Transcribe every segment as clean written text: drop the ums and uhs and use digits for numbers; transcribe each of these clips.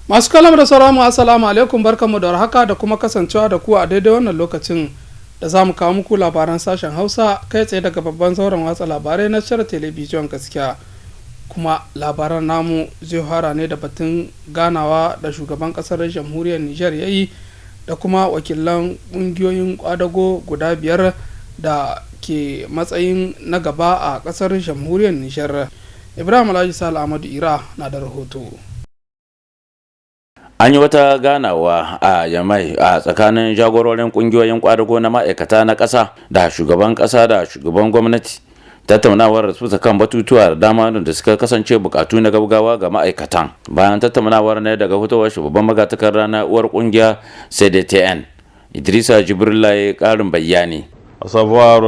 Masu kalam da sauran mu, assalamu alaikum, barkanmu da warhaka da kuma kasancewa da ku a daidai wannan lokacin da za mu kawo muku labaran sashen Hausa kai tsaye daga babban zauren watsa labarai na shirin telebijin Gaskiya. Kuma labaran namu zai fara ne da batun ganawa da shugaban kasar jamhuriyar Nijar ya yi da kuma wakilan kungiyoyin kwadago guda biyar da ke matsayin na gaba a kasar jamhuriyar Nijar. Ibrahim Alhaji Sal Ahmadu Ira na da rahoto. An yi wata ganawa a Yamai a tsakanin jagororin kungiyoyin kwadago na ma'aikata na ƙasa da shugaban ƙasa da shugaban gwamnati. Tattaunawar su kan batutuwa da dama da suka kasance bukatu na gaugawa ga ma'aikatan. Bayan tattaunawar ne daga fitowar shugaban magatakarda na uwar kungiya CDTN, Idrisa Jibrila, ya karin bayani. À savoir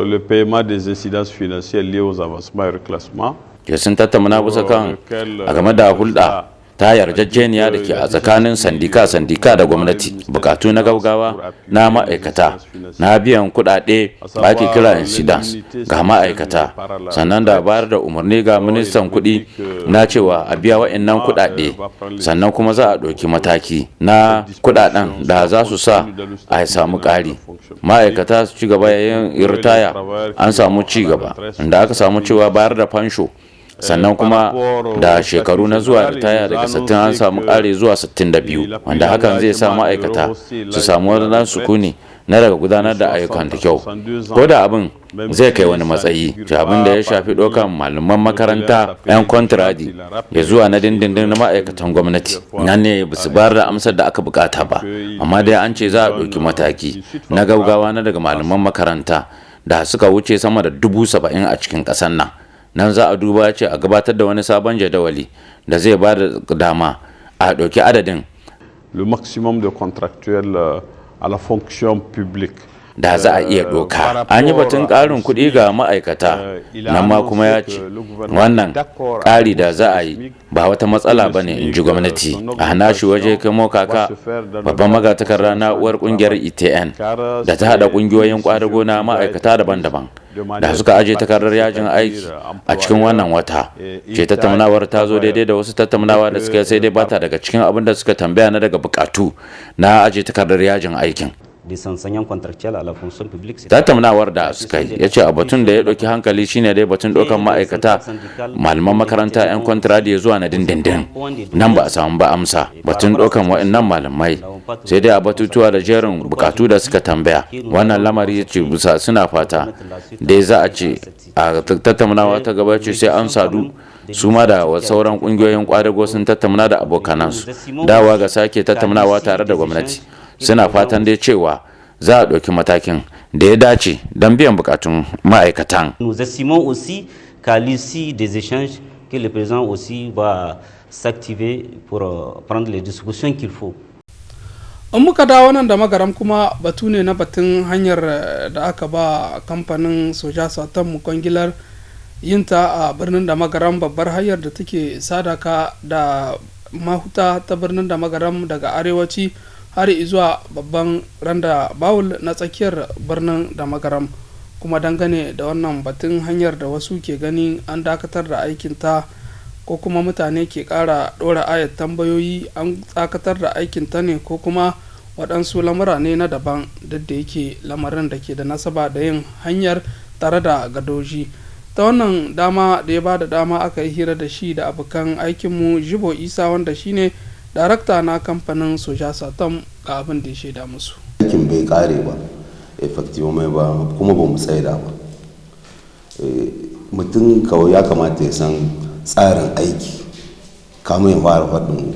le paiement des incidences financières liées aux avancements et reclassements. Ke sun tattauna bisa kan a game da hulɗa ta yarjejeniya da ke a tsakanin sandika-sandika da gwamnati, bukatu na gaugawa na ma'aikata na biyan kudade da ake kira incidence ga ma'aikata, sannan da bayar da umarni ga ministan kudi na cewa a biya wa'annan kudade, sannan kuma za a ɗauki mataki na kudaden da za su sa a samu ƙari ma'aikata su ci gaba yayin ritaya. An samu ci gaba inda aka samu cewa bayar da fansho, sannan kuma da shekaru na zuwa ritaya daga 60 an samu kare zuwa 62, wanda hakan zai sa ma'aikata su samu wani sukuni na daga gudanar da ayyukan da kyau, ko da abin zai kai wani matsayi. Abin da ya shafi ɗaukan malaman makaranta 'yan kwantiradi ya zuwa na dindindin na ma'aikatan gwamnati, nan ne ba su bayar da amsar da aka bukata ba, amma dai an ce za a ɗauki mataki na gaugawa na daga malaman makaranta da suka wuce sama da 70,000 a cikin ƙasar nan. Nan za a duba ce a gabatar da wani sabon jadawali da zai ba da dama a ɗauki adadin le maximum de contractuels à la fonction publique da za a iya ɗauka. An yi batun ƙarin kuɗi ga ma'aikata, nan ma kuma ya ce wannan ƙari da za a yi ba wata matsala ba ne, in ji gwamnati. A hana shi waje kamo kaka, babban magatakarda na uwar ƙungiyar ETN da ta haɗa ƙungiyoyin ƙwadago na ma'aikata daban-daban da suka aje takardar yajin aiki a cikin wannan wata, ce tattaunawar ta zo daidai da wasu tattaunawa da suka, sai dai bata daga cikin abin da suka tambaya na daga bukatu na aje takardar yajin aikin. Des enseignants contractuels à la fonction publique. Tattaunawar da suka yi, ya ce a batun da ya ɗauki hankali shine dai batun ɗaukan ma'aikata malaman makaranta 'yan kwantiradi zuwa na dindindin. Nan ba a samu ba amsa batun ɗaukan wa'annan malamai, sai dai a batutuwa da jerin bukatu da suka tambaya. Wannan lamari ya ce bisa suna fata dai za a ce a tattaunawa ta gaba ce sai an sadu su ma da sauran kungiyoyin kwadago sun tattauna da abokanansu dawa ga sake tattaunawa tare da gwamnati. Suna fatan dai cewa za a ɗauki matakin da ya dace don biyan bukatun ma'aikatan. Nous estimons aussi qu'à l'issue des échanges, que le président aussi va s'activer pour prendre les dispositions qu'il faut. In muka dawo nan da Magaram kuma, batu ne na batun hanyar da aka ba kamfanin Soja Satan kwangilar yinta a birnin da Magaram, babbar hanyar da take sadaka da mahuta ta birnin da Magaram daga arewaci har zuwa babban randa bawul na tsakiyar birnin da Magaram. Kuma dangane da wannan batun hanyar da wasu ke ganin an dakatar da aikinta, ko kuma mutane ke kara dora ayat tambayoyi, an dakatar da aikinta ne ko kuma waɗansu lamura ne na daban, duk da yake lamarin da ke da nasaba da yin hanyar tare da gadoji. Ta wannan dama da ya ba da dama aka yi hira da shi da abokan aikinmu Jibo Isa, wanda shine darakta na kamfanin Soja Satom, ga abin da ya shaida musu. Aikin bai kare ba effectivement ba, kuma ba mu tsaida ba. Mutum kawai ya kamata ya san tsarin aiki kamun ya fara faɗin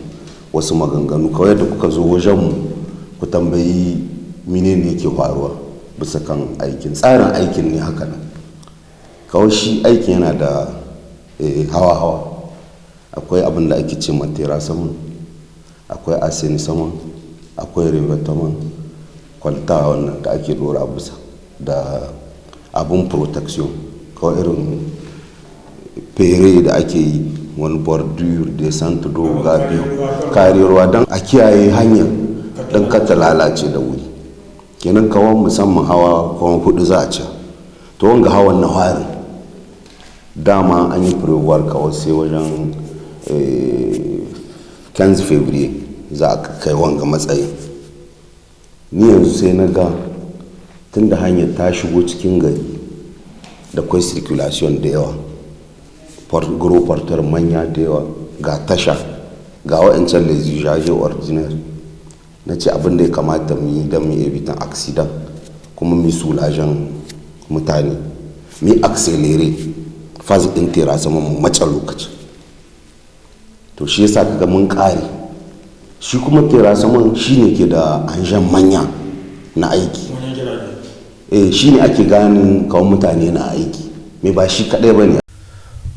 wasu maganganu. Kawai da kuka zo wajenmu ku tambayi menene yake faruwa bisa kan aikin, tsarin aikin ne haka nan. Kawai shi aikin yana da hawa-hawa. Akwai abin da ake ce matera saman, akwai assainissement, akwai revêtement, kwalta wannan da ake dora bisa, da abun protection, kawai irin fere da ake yi, wani bordure da centre ga biyu kare ruwa don a kiyaye hanyar don kata lalace da wuri. Kenan kawan musamman hawa kawan hudu za a ci. To wanga hawan na harin dama an yi prévoir kawai sai wajen 15 février za a kai wanga matsayin. Ni yanzu sai na ga tun da hanyar ta shigo cikin gari da kwai circulation da yawa, gros porteur manya da yawa, ga tasha, ga wa'ancan les usagers ordinaires. Na ce abin da ya kamata mu yi don mu éviter accident kuma mu soulager mutane, mu yi accélérer phase ɗin terrassement, mu mace lokaci. To shi yasa kaga mun kare shi. Kuma terrassement shine ke da engin manya na aiki, shine ake ganin kawai mutane na aiki me, ba shi kadai ba ne.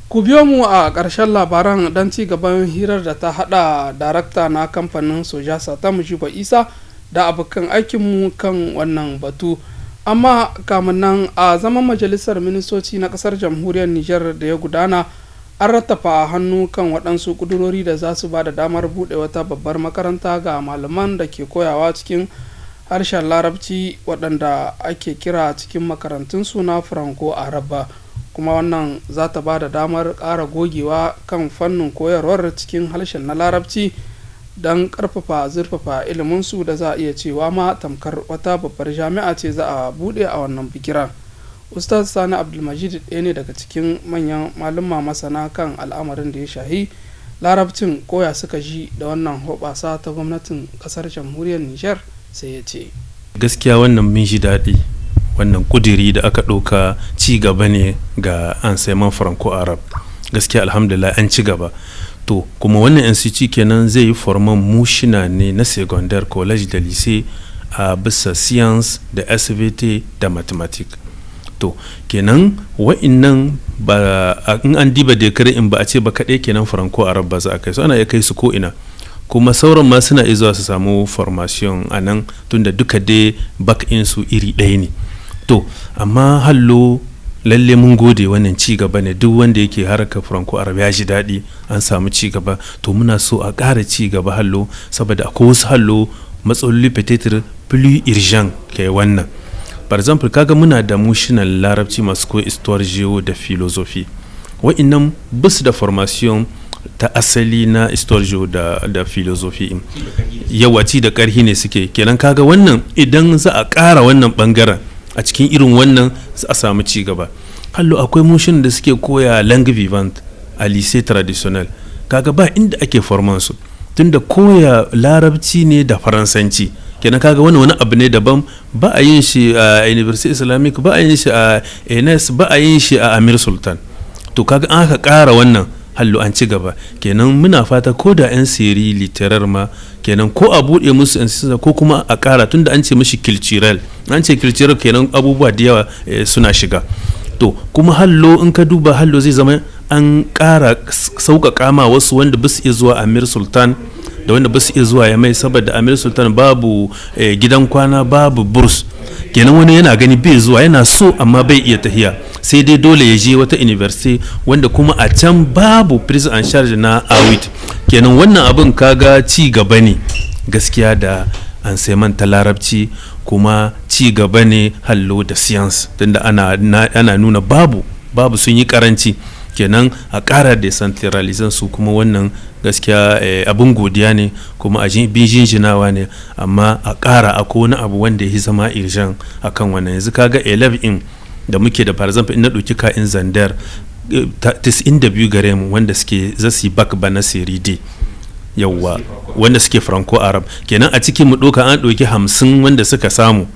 Ku biyo mu a ƙarshen labaran don ci gaban hirar da ta hada darakta na kamfanin Sojasa ta Mujiba Isa da abokan aikinmu kan wannan batu. Amma kamun nan, a zaman majalisar ministoci na ƙasar Jamhuriyar Nijar da ya gudana, an rattafa hannu kan waɗansu ƙudurori da za su ba da damar buɗe wata babbar makaranta ga malaman da ke koyawa cikin harshen Larabci, waɗanda ake kira cikin makarantun suna Franco Araba. Kuma wannan za ta ba da damar ƙara gogewa kan fannin koyarwar cikin harshen na Larabci don ƙarfafa zurfafa iliminsu, da za a iya cewa ma tamkar wata babbar jami'a ce za a buɗe a wannan bigiran. Ustaz Sani Abdulmajid ɗaya ne daga cikin manyan malumma masana kan al'amarin da ya shahi Larabcin. Koya suka ji da wannan hoɓasa ta gwamnatin ƙasar Jamhuriyar Nijar? Sai ya ce: Gaskiya wannan mun ji daɗi. Wannan kudiri da aka ɗauka ci gaba ne ga enseignement franco arab. Gaskiya alhamdulillah, an ci gaba. To kuma wannan institut kenan zai yi former mushina ne na secondaire, college da lycée, a bisa science da SVT da mathematics. To kenan wa'innan ba in an diba décret in ba a ce ba kaɗai kenan franco arab ba za a kai su, ana iya kai su ko ina. Kuma sauran ma suna iya zuwa su samu formation a nan, tunda duka dai bac su iri ɗaya ne. To amma hallo lalle mun gode, wannan ci gaba ne. Duk wanda yake harkar franco arab ya ji daɗi, an samu ci gaba. To muna so a ƙara ci gaba hallo, saboda akwai wasu hallo matsaloli peut-être plus urgent ke wannan. For example, kaga muna da mushinan Larabci masu koyi histoire géo da philosophie. Wa'innan basu da formation ta asali na histoire géo da philosophie, yawaci da ƙarhi ne suke. Kenan kaga wannan idan za a ƙara wannan bangaren a cikin irin wannan, za a samu ci gaba. Hallo akwai mushin da suke koya langue vivante a lycée traditionnel. Kaga ba inda ake former su, tunda koya Larabci ne da Faransanci. Kenan kaga wani abu ne daban, ba a yin shi a University Islamic, ba a yin shi a ENS, ba a yin shi a Amir Sultan. To kaga an aka ƙara wannan, hallo an ci gaba. Kenan muna fata ko da 'yan série littéraire ma kenan, ko a buɗe musu 'yan ko kuma a ƙara, tunda an ce mishi culturel. An ce culturel, kenan abubuwa da yawa suna shiga. To kuma hallo in ka duba, hallo zai zama an ƙara sauƙaƙa ma wasu wanda ba su iya zuwa Amir Sultan da wanda ba su iya zuwa Yamai, saboda Amir Sultan babu gidan kwana, babu bourse. Kenan wani yana gani bai zuwa, yana so amma bai iya tahiya, sai dai dole ya je wata university wanda kuma a can babu prise en charge na A8. Kenan wannan abin kaga ci gaba ne gaskiya da enseignement ta Larabci, kuma ci gaba ne hallo da science, tunda ana nuna babu, sun yi karanci. Kenan a ƙara decentralizan su. Kuma wannan gaskiya abin godiya ne kuma a bin jinjinawa ne, amma a ƙara. Akwai wani abu wanda ya zama urgent akan wannan. Yanzu kaga 11 in da muke da, for example in na ɗauki ka'in Zandar, 92 gare mu wanda suke zasu yi bac bana série D, yawwa, wanda suke franco arab. Kenan a cikin mu ɗauka an ɗauki 50 wanda suka samu,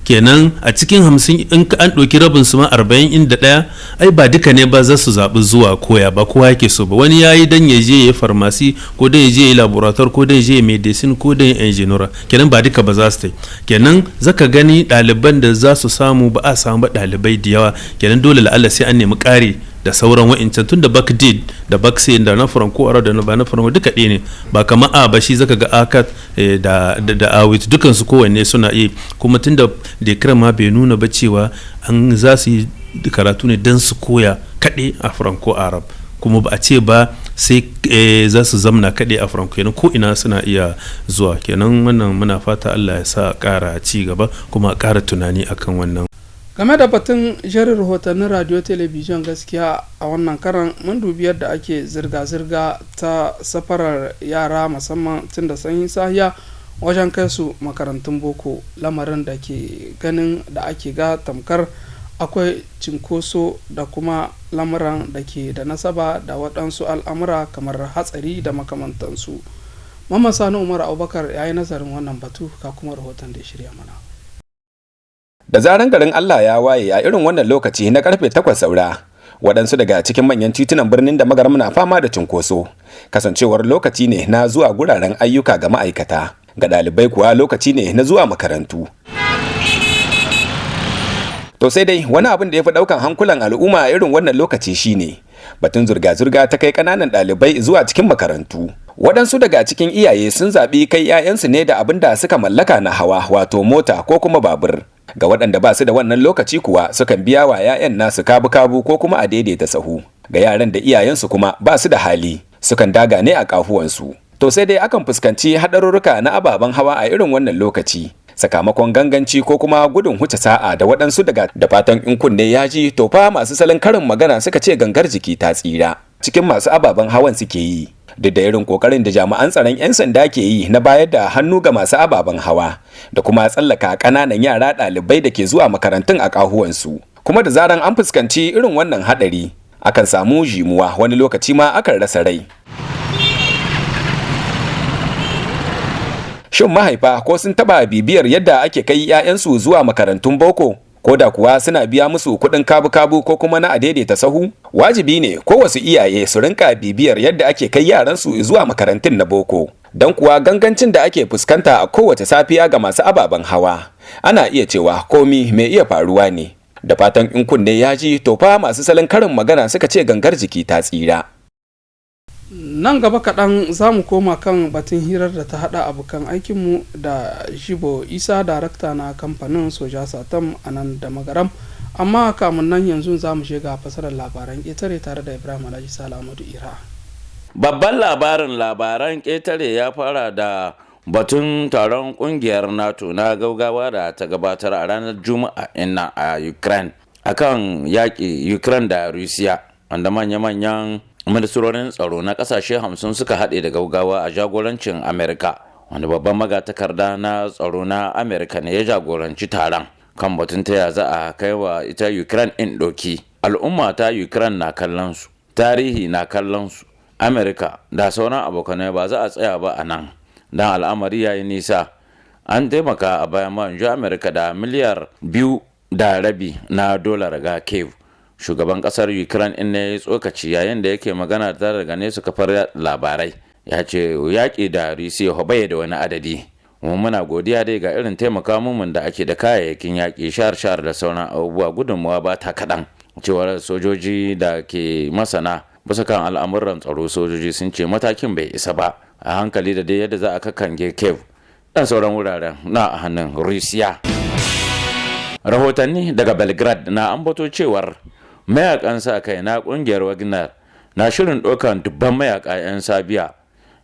kenan a cikin 50 in an ɗauki rabin su ma 41, ai ba duka ne ba za su zaɓi zuwa koya ba. Kowa yake so ba. Wani yayi dan ya je ya pharmacie, ko dan ya je ya laboratoire, ko dan ya je medicine, ko dan engineer. Kenan ba duka ba za su tai. Kenan zaka gani ɗaliban da za su samu, ba a samu ba ɗalibai da yawa. Kenan dole la'alla sai an nemi ƙari da sauran wa'incan, tun da bac D da bac C da na franco arab da na ba na franco duka ɗaya ne. Ba kamar A ba, shi zaka ga A4 da A8 dukan su kowanne suna iya. Kuma tun da décret ma bai nuna ba cewa an za su yi karatu ne don su koya kaɗai a franco arab, kuma ba a ce ba sai za su zamna kaɗai a franco. Kenan ko ina suna iya zuwa. Kenan wannan muna fata Allah ya sa ƙara ci gaba kuma a ƙara tunani akan wannan. Game da batun jerin rahotannin radio television gaskiya a wannan karan, mun dubi yadda ake zirga-zirga ta safarar yara, musamman tun da sanyin sahiya, wajen kai su makarantun boko, lamarin da ke ganin da ake ga tamkar akwai cinkoso da kuma lamuran da ke da nasaba da waɗansu al'amura kamar hatsari da makamantansu. Mamman Sani Umar Abubakar ya yi nazarin wannan batu, ka kuma rahoton da ya shirya mana. Da zaran garin Allah ya waye a irin wannan lokaci na karfe 8 saura, waɗansu daga cikin manyan titunan birnin da Magaram na fama da cunkoso, kasancewar lokaci ne na zuwa guraren ayyuka ga ma'aikata, ga ɗalibai kuwa lokaci ne na zuwa makarantu. To sai dai wani abin da ya fi ɗaukan hankulan al'umma a irin wannan lokaci shine batun zurga-zurga ta kai ƙananan ɗalibai zuwa cikin makarantu. Waɗansu daga cikin iyaye sun zaɓi kai 'ya'yansu ne da abin da suka mallaka na hawa, wato mota ko kuma babur. Ga waɗanda ba su da wannan lokaci kuwa, sukan biya wa 'ya'yan nasu kabu-kabu ko kuma a daidaita sahu. Ga yaran da iyayensu kuma ba su da hali, sukan daga ne a ƙafuwansu. To sai dai akan fuskanci haɗarurruka na ababen hawa a irin wannan lokaci, sakamakon ganganci ko kuma gudun huce sa'a da waɗansu daga. Da fatan in kunne ya ji. To fa masu salon karin magana suka ce gangar jiki ta tsira cikin masu ababen hawan suke yi. Duk da irin kokarin da jami'an tsaron 'yan sanda ke yi na bayar da hannu ga masu ababen hawa da kuma tsallaka ƙananan yara ɗalibai da ke zuwa makarantun a ƙahuwansu, kuma da zaran an fuskanci irin wannan haɗari, akan samu jimuwa, wani lokaci ma akan rasa rai. Shin mahaifa ko sun taɓa bibiyar yadda ake kai 'ya'yansu zuwa makarantun boko, ko da kuwa suna biya musu kuɗin kabu-kabu ko kuma na adaidaita sahu? Wajibi ne ko wasu iyaye su rinka bibiyar yadda ake kai yaransu zuwa makarantun na boko, don kuwa gangancin da ake fuskanta a kowace safiya ga masu ababen hawa, ana iya cewa komi mai iya faruwa ne. Da fatan in kunne ya ji. To fa masu salon karin magana suka ce gangar jiki ta tsira. Nan gaba kaɗan za mu koma kan batun hirar da ta haɗa abokan aikinmu da Jibo Isa, darakta na kamfanin Soja Satam a nan da Magaram, amma kamun nan yanzu za mu shiga fasarar labaran ƙetare tare da Ibrahim Alhaji Salamadu Ira. Babban labarin labaran ƙetare ya fara da batun taron ƙungiyar NATO na gaugawa da ta gabatar a ranar Juma'a ina a Ukraine akan yaƙi Ukraine da Russia, wanda manya-manyan ministrorin tsaro na kasashe 50 suka haɗe da gaugawa a jagorancin Amerika, wanda babban magatakarda na tsaro na Amerika ne ya jagoranci taron kan batun ta ya za a kai wa ita Ukraine in ɗoki. Al'umma ta Ukraine na kallon su, tarihi na kallon su. Amerika da sauran abokanai, ba za a tsaya ba a nan, don al'amari ya yi nisa. An taimaka a bayan manjo Amerika da miliyar 2.5 na dolar ga Kiev. Shugaban kasar Ukraine in ne ya tsokaci yayin da yake magana ta daga nesa kafar labarai, ya ce yaƙi da Rusiya bai da wani adadi. Mu muna godiya dai ga irin taimaka mumun da ake da kayayyakin yaƙi shar-shar da sauran abubuwa, gudunmawa ba ta kaɗan. Cewar sojoji da ke masana bisa kan al'amuran tsaro, sojoji sun ce matakin bai isa ba, a hankali da dai yadda za a kakange Kiev dan sauran wuraren na hannun Rusiya. Rahotanni daga Belgrade na ambato cewar mayakan sa kai na kungiyar Wagner na shirin ɗaukan dubban mayaka 'yan Sabiya,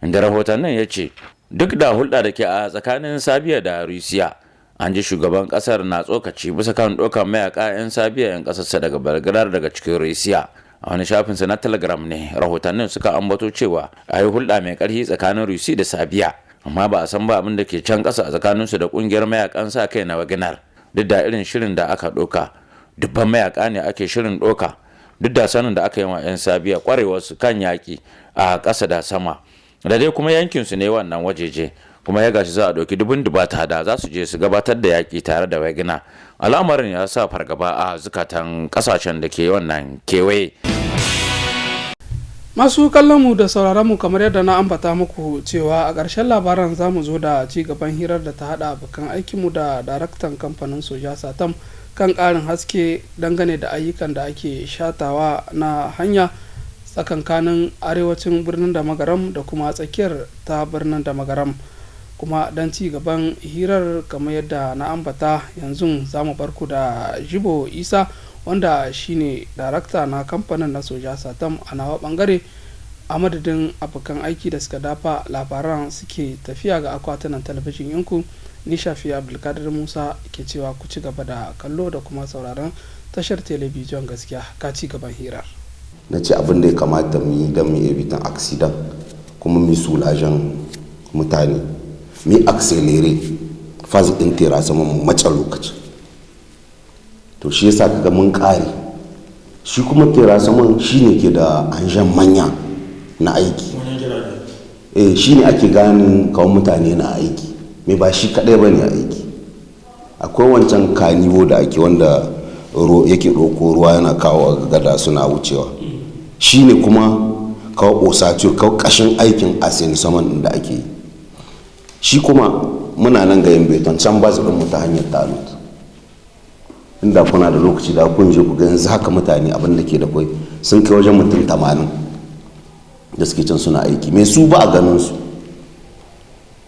inda rahotannin ya ce duk da hulɗa da ke a tsakanin Sabiya da Rusiya, an ji shugaban ƙasar na tsokaci bisa kan ɗaukan mayaka 'yan Sabiya 'yan ƙasarsa daga Belgrade daga cikin Rusiya. A wani shafinsa na Telegram ne rahotannin suka ambato cewa a yi hulɗa mai ƙarfi tsakanin Rusi da Sabiya, amma ba a san ba abin da ke can ƙasa a tsakaninsu da ƙungiyar mayakan sa kai na Wagner. Duk da irin shirin da aka ɗauka, dubban mayaka ne ake shirin ɗauka, duk da sanin da aka yi wa 'yan Sabiya kwarewarsu kan yaƙi a ƙasa da sama da dai kuma yankinsu ne wannan wajeje, kuma ya gashi za a ɗauki dubun dubata da za su je su gabatar da yaƙi tare da Wagner. Al'amarin ya sa fargaba a zukatan ƙasashen da ke wannan kewaye. Masu kallon mu da sauraron mu, kamar yadda na ambata muku cewa a ƙarshen labaran za mu zo da ci gaban hirar da ta haɗa abokan aikinmu da daraktan kamfanin Soja Satam kan ƙarin haske dangane da ayyukan da ake shatawa na hanya tsakankanin arewacin birnin da Magaram da kuma tsakiyar ta birnin da Magaram. Kuma don ci gaban hirar, kamar yadda na ambata, yanzu za mu barku da Jibo Isa, wanda shine darakta na kamfanin na Soja Satam. A nawa bangare A madadin abokan aiki da suka dafa labaran suke tafiya ga akwatunan talabijin yanku, ni Shafi Abdulkadir Musa ke cewa ku ci gaba da kallo da kuma sauraron tashar telebijin Gaskiya. Ka ci gaban hirar. Na ce abin da ya kamata mu yi don mu evitan accident kuma mu sulajen mutane, mu yi accelerate phase din tera sama, mu mace lokacin. To shi yasa kaga mun kare shi. Kuma tera saman shine ke da anjan manya na aiki. Eh, shine ake ganin kawo mutane na aiki me, ba shi kadai ba ne aiki. Akwai wancan caniveau da ake wanda yake ɗauko ruwa yana kawo gada suna wucewa. Shi ne kuma kawo ossature, kawo ƙashin aikin assainissement da ake yi. Shi kuma muna nan ga yin beton can ba mu ta hanyar Talut. Inda kuna da lokaci da kun je ku ga, yanzu haka mutane abin da ke da kwai sun kai wajen mutum 80 da suke can suna aiki. Me su ba a ganin su.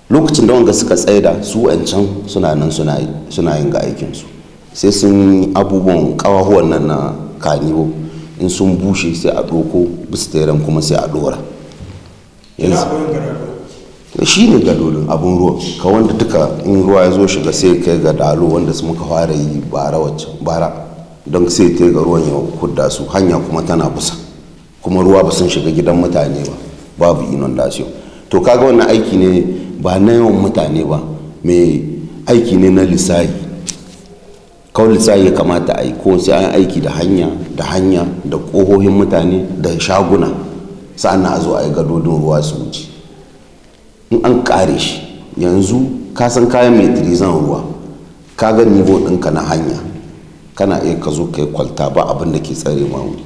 Lokacin da wanga suka tsaida su, wancan suna nan suna yin ga aikinsu. Sai sun yi abubuwan kawahuwan nan na caniveau, in sun bushe sai a ɗauko bisa teren kuma sai a ɗora. Shi ne gadolin abun ruwa ka wanda duka in ruwa ya zo shiga sai kai ga dalo wanda su muka fara yi bara wacce bara, don sai ta ga ruwan ya kudda su hanya kuma tana busa, kuma ruwa ba sun shiga gidan mutane ba, babu inundation. To kaga wannan aiki ne ba na yawan mutane ba, mai aiki ne na lissahi. Kawai lissahi ya kamata a yi ko sai an aiki da hanya da hanya da ƙohohin mutane da shaguna, sa'an a zo a yi gadodin ruwa su wuce. In an kare shi yanzu, ka san kayan mai tirizan ruwa, ka ga niveau ɗinka na hanya, kana iya ka zo ka yi kwalta, ba abin da ke tsare ma wuri.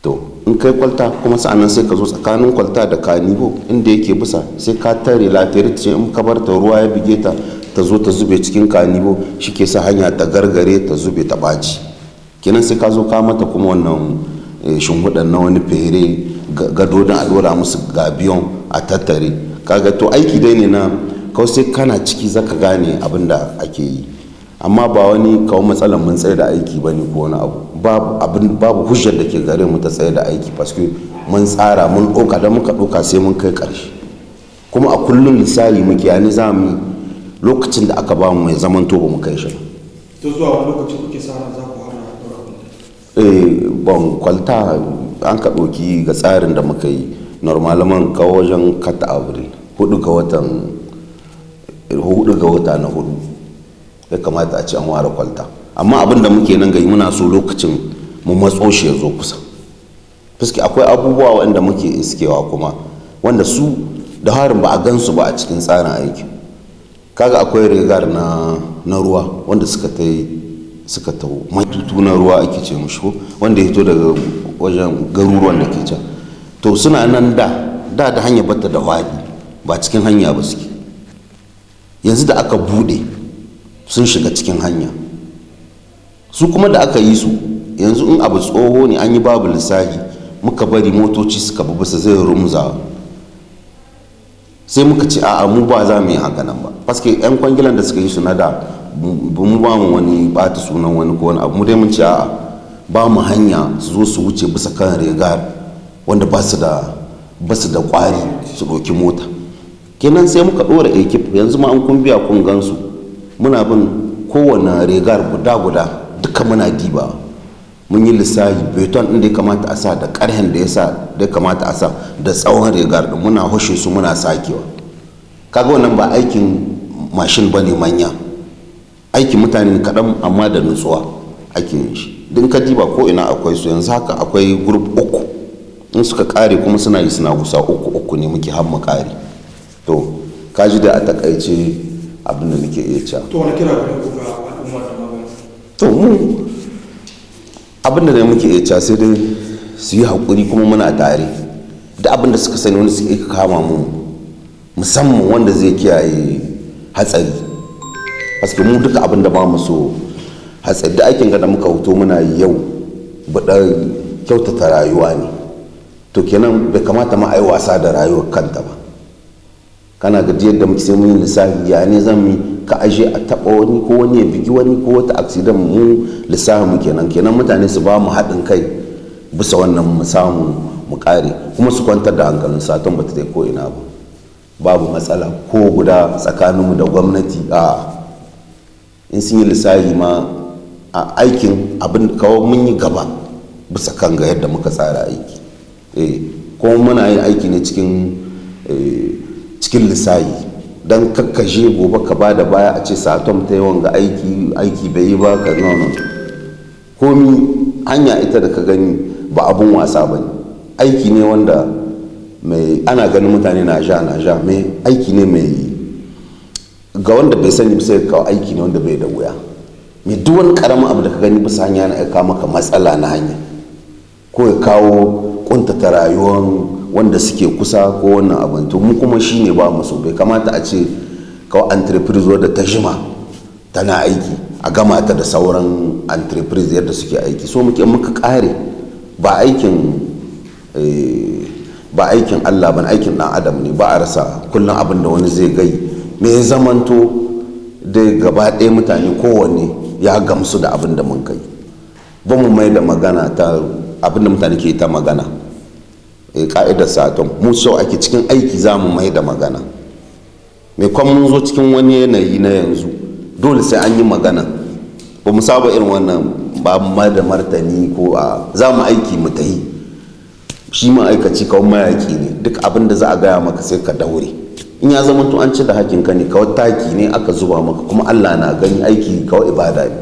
To in kai kwalta kuma, sa'annan sai ka zo tsakanin kwalta da caniveau inda yake bisa sai ka tare latérite ce. In ka bar ta ruwa ya bige ta, ta zo ta zube cikin caniveau, shi ke sa hanya ta gargare, ta zube, ta ɓaci. Kenan sai ka zo ka mata kuma wannan shinhudan na wani fere gadodin, a dora musu gabion a tattare. Kaga to aiki dai ne na kawai sai kana ciki zaka gane abin da ake yi. Amma ba wani kawo matsalar mun tsaye da aiki ba ne ko wani abu. Babu abin, babu hujjar da ke gare mu ta tsaye da aiki, paske mun tsara, mun ɗauka da muka ɗauka sai mun kai ƙarshe. Kuma a kullum lissafi muke, yani za mu lokacin da aka ba mu mai zaman to ba mu kai shi ba. To zuwa wani lokaci kuke sa ran za ku hana ɗora? Eh, bon, kwalta an ka ɗauki ga tsarin da muka yi, normalement kawo wajen 4 avril, 4 ga watan 4 ga wata na 4 ya kamata a ce an ware kwalta. Amma abin da muke nan gari, muna so lokacin mu matso shi ya zo kusa, fuski akwai abubuwa wanda muke iskewa kuma wanda su da harin ba a gansu ba a cikin tsarin aikin. Kaga akwai regard na ruwa wanda suka ta suka taho, matutu na ruwa ake ce mushi ko, wanda ya fito daga wajen garuruwan da ke can. To suna nan da da da hanya bata da hwadi, ba cikin hanya ba suke. Yanzu da aka bude sun shiga cikin hanya. Su kuma da aka yi su yanzu, in abu tsoho ne an yi babu lissahi, muka bari motoci suka bi bisa, zai rumza. Sai muka ce a'a, mu ba za mu yi haka nan ba, paske yan kwangilan da suka yi su na da, mu ba mu wani bata sunan wani ko wani abu, mu dai mun ce a'a, ba mu hanya su zo su wuce bisa kan regard wanda ba su da kwari su ɗauki mota. Kenan sai muka ɗora équipe. Yanzu ma an kun biya kun gansu, muna bin kowane regard guda guda duka muna diba. Mun yi lissafi beton ɗin da ya kamata a sa, da ƙarhen da ya sa da ya kamata a sa, da tsawon regard ɗin. Muna hoshe su, muna sakewa. Kaga wannan ba aikin mashin ba ne manya, aikin mutane kaɗan amma da nutsuwa ake yin shi. Din ka diba ko ina akwai su. Yanzu haka akwai groupe uku, in suka kare kuma suna yi suna kusa, uku uku ne muke har mu kare. To kaji da a takaice abin da muke iya cewa. To wani kira gare ku ga al'umma da magana? To mu abin da muke iya cewa, sai dai su yi haƙuri, kuma muna tare da abin da suka sani wani su iya kama mu, musamman wanda zai kiyaye hatsari, paske mu duka abin da ba mu so hatsari. Da aikin da muka hoto muna yi yau buɗar kyautata rayuwa ne. To kenan bai kamata ma a yi wasa da rayuwar kanta ba. Kana ga yadda muke, sai mun yi lissafi ya ne zan yi ka aje a taɓa wani ko wani ya bigi wani ko wata accident. Mu lissafin mu kenan. Kenan mutane su ba mu haɗin kai bisa wannan, mu samu. Mu kare kuma su kwantar da hankalin saton ba ta ko ina ba. Babu matsala ko guda tsakaninmu da gwamnati. A in sun yi lissahi ma a aikin abin kawo mun yi gaba bisa kan ga yadda muka tsara aiki. Eh, kuma muna yin aiki ne cikin lissahi don kakkashe gobe ka ba da baya a ce satom ta yawan ga aiki, aiki bai yi ba. Ka nuna komi hanya ita da ka gani ba abun wasa ba ne. Aiki ne wanda mai ana ganin mutane na ja na ja mai aiki ne mai ga wanda bai sani sai kawo aiki ne wanda bai da wuya. Mai duk wani karamin abu da ka gani bisa hanya na kawo maka matsala na hanya ko ya kawo kuntata rayuwar wanda suke kusa ko wannan abin. To mu kuma shine ba mu so. Bai kamata a ce kawo entreprise wadda ta jima tana aiki a gama ta da sauran entreprise yadda suke aiki. So muke muka kare ba aikin, ba aikin Allah ban aikin dan adam ne. Ba a rasa kullum abin da wani zai gai me ya zamanto dai gaba ɗaya mutane kowanne ya gamsu da abin da mun kai. Ba mu mai da magana ta abin da mutane ke ta magana. Ka'idar saton mu so ake cikin aiki za mu mai da magana. Mai kwan mun zo cikin wani yanayi na yanzu dole sai an yi magana. Ba mu saba irin wannan ba mu mai da martani ko a za mu aiki mu tahi. Shi ma'aikaci kawai mayaki ne. Duk abin da za a gaya maka sai ka daure. In ya zama to an ci da hakinka ne, kawai taki ne aka zuba maka, kuma Allah na gani. Aiki kawai ibada ne.